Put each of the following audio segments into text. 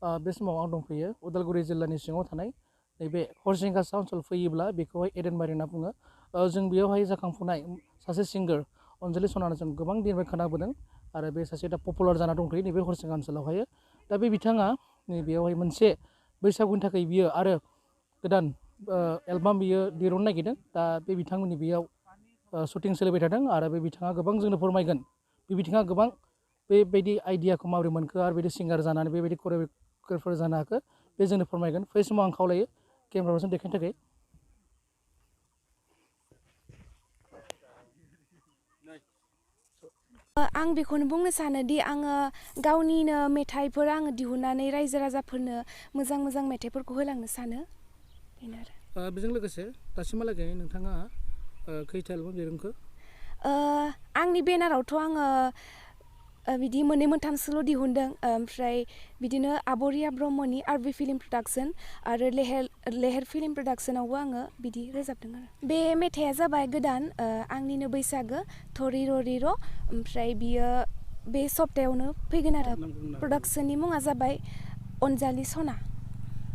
बे समाव आं दंफैयो उदालगुरि जिल्लानि सिङाव थानाय नैबे हरिसिंगासा ओनसोल फैयोब्ला बेखौहाय एडेनबारि होनना बुङो। जों बेयावहाय जाखांफुनाय सासे सिंगार अनजलि सनानो जों गोबां दिननिफ्राय खोनाबोदों आरो बे सासे दा पपुलार जाना दंथ'यो नैबे हरिसिंगा ओनसोलावहाय। दा बे बिथाङा नैबेयावहाय मोनसे बैसागुनि थाखाय बियो आरो गोदान एलबाम बियो दिरुननो नागिरदों। दा बे बिथांमोननि बेयाव शुटिं सोलिबाय थादों आरो बे बिथाङा गोबां जोंनो फोरमायगोन बे बिथाङा गोबां बेबायदि आइडियाखौ माबोरै मोनखो आरो बेबायदि सिंगार जानानै बेबायदि करिय'ग्राफार जानो हाखो बे जोंनो फोरमायगोन। बे समाव आं खावलायो केमेरा पार्सन देखायनो थाखाय। आं बेखौनो बुंनो सानोदि आङो गावनिनो मेथाइफोर आङो दिहुननानै रायजो राजाफोरनो मोजां मोजां मेथाइफोरखौ होलांनो सानो बेनो आरो। बेजों लोगोसे दासिमहालागै नोंथाङा खैथा एलबाम दिरुनखो? आंनि बेनारावथ' आङो बिदि मोननै मोनथामसोल' दिहुनदों। ओमफ्राय बिदिनो आब'रिया ब्रह्मनि आरबि फिल्म प्रडाक्सन आरो लेहेर फिल्म प्रडाक्सनावबो आङो बिदि रोजाबदों आरो। बे मेथाइआ जाबाय गोदान आंनिनो बैसागो थरिर'। ओमफ्राय बियो बे सप्तायावनो फैगोन आरो। प्रडाक्सननि मुङा जाबाय अनजालि सना।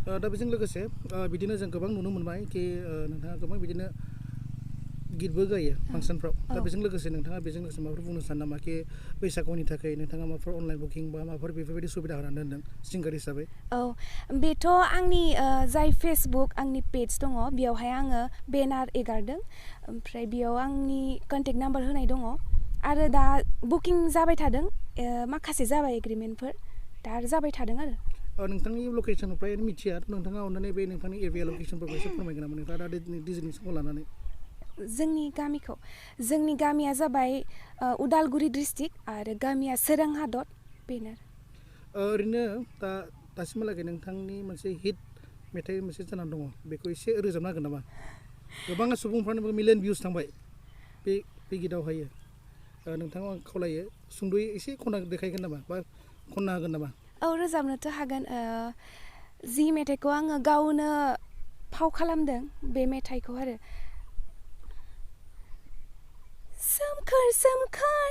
दा बेजों लोगोसे बिदिनो जों गोबां नुनो मोनबाय कि नोंथाङा गोबां बिदिनो गितबो गायो फांसनफ्राव। दा बेजों लोगोसे नोंथाङा बेजों लोगोसे माबाफोर बुंनो सानो नामा कि बैसागुनि थाखाय नोंथाङा माबाफोर अनलाइन बुकिं बा माबाफोर बेफोरबायदि सुबिदा होनानै दोनदों सिंगार हिसाबै? औ बेथ' आंनि जाय फेसबुक आंनि पेज दङ बेयावहाय आङो बेनार एगारदों। ओमफ्राय बेयाव आंनि कन्टेक्ट नाम्बार होनाय दङ आरो दा बुकिं जाबाय थादों। माखासे जाबाय एग्रिमेन्टफोर दा आरो जाबाय थादों आरो। नोंथांनि लकेसननिफ्राय मिथिया नोंथाङा अननानै बे नोंथांनि एरिया लकेसनफोरखौ एसे फोरमायगोन नामा नोंथाङा दा डिजिनि समखौ लानानै? जोंनि गामिया जाबाय उदालगुरि डिस्ट्रिक्ट आरो गामिया सोरांहादर बेनो। ओरैनो दासिमहालागै नोंथांनि मोनसे हिट मेथाइ मोनसे जानानै दङ बेखौ एसे रोजाबनो हागोन नामा? गोबां सुबुंफ्रानो मिलियन भिउस थांबाय बे गितावहायो। नोंथाङा आं खावलायो सुंद'यै एसे खनना देखायगोन नामा बा खननो हागोन नामा? औ रोजाबनोथ' हागोन। जि मेथाइखौ आङो गावनो फाव खालामदों बे मेथाइखौ आरो। सोमखोर सोमखोर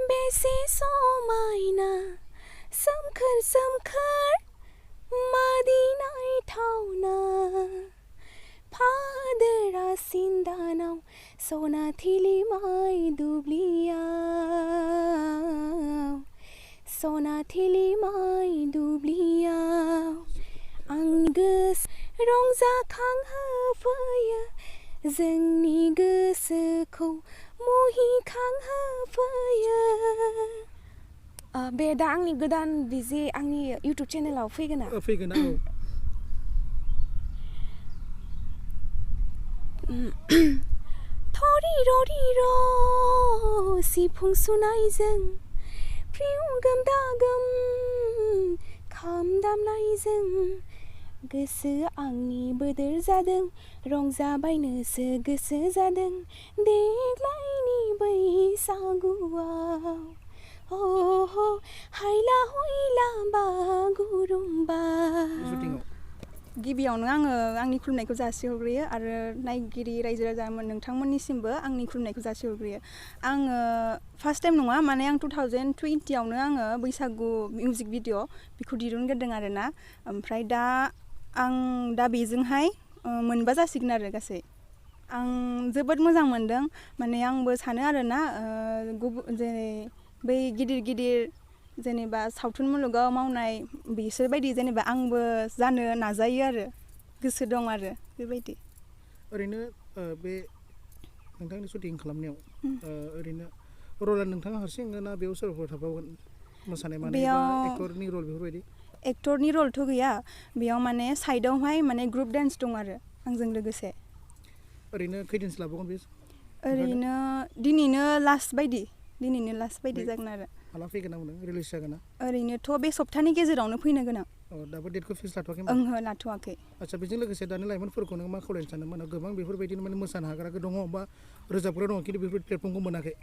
बेसे समायना सोमखोर सोमखोर मादि नायथावना भाद्र आसिन दानाव सनाथिलि माइ दुब्लियाव सनाथिलि माइ दुब्लियाव आंनि गोसो रंजाखांहोफैयो जोंनि गोसोखौ मुहिखांहोफैयो। बे दा आंनि गोदान बिजे आंनि इउटुब चेनेलाव फैगोन औ। थरिर' सिफुं सुनायजों प्रियंगम दागोम खाम दामनायजों गोसो आंनि बोदोर जादों रंजाबायनोसो गोसो जादों देग्लायनि बैसागुआव हायला हुइला बागुरुम्बा। गिबियावनो आङो आंनि खुलुमनायखौ जासिहरग्रोयो आरो नायगिरि रायजो राजा नोंथांमोननिसिमबो आंनि खुलुमनायखौ जासिहरग्रोयो। आङो फार्स्ट टाइम नङा माने आं 2020आवनो आङो बैसागु मिउजिक भिडिअ बेखौ दिरुनग्रोदों आरो ना। ओमफ्राय आं दा बेजोंहाय मोनबा जासिगोन आरो गासै। आं जोबोद मोजां मोनदों माने आंबो सानो आरोना जेरै बै गिदिर जेनेबा सावथुन मुलुगाव मावनाय बिसोरबायदि जेनेबा आंबो जानो नाजायो आरो गोसो दं आरो बेबायदि। ओरैनो बे नोंथांनि शुटिं खालामनायाव ओरैनो रला नोंथाङा हारसिं ना बेयाव सोरबाफोर थाबावगोन मोसानाय मानाय बा एक्टरनि रल बेफोरबायदि? एक्टरनि रलथ' गैया बेयाव माने साइडआवहाय माने ग्रुप डान्स दं आरो आंजों लोगोसे। ओरैनो खैदिनसो लाबावगोन बे? ओरैनो दिनैनो लास्ट बायदि जागोन आरो। माला फैगोन ना रिलिज जागोन ना? ओरैनोथ' बे सप्तानि गेजेरावनो फैनो गोनां। दाबो डेटखौ फिक्स लाथ'वाखै? ओंहो लाथ'वाखै। आচ্ছা बेजों लोगोसे दानि लाइमोनफोरखौ नों मा खावलायनो सानो? माने गोबां बेफोरबायदिनो माने मोसानो हाग्राबो दङ बा रोजाबग्रा दङ खिन्थु बेफोर प्लेटफर्मखौ मोनाखै।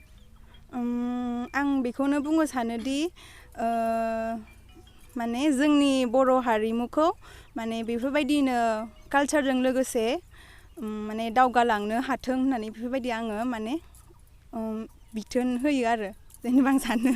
आं बेखौनो बुंनो सानोदि माने जोंनि बर' हारिमुखौ माने बेफोरबायदिनो कालचारजों लोगोसे माने दावगालांनो हाथों होननानै बेफोरबायदि आङो माने बिथोन होयो आरो जेनेबा आं सानो।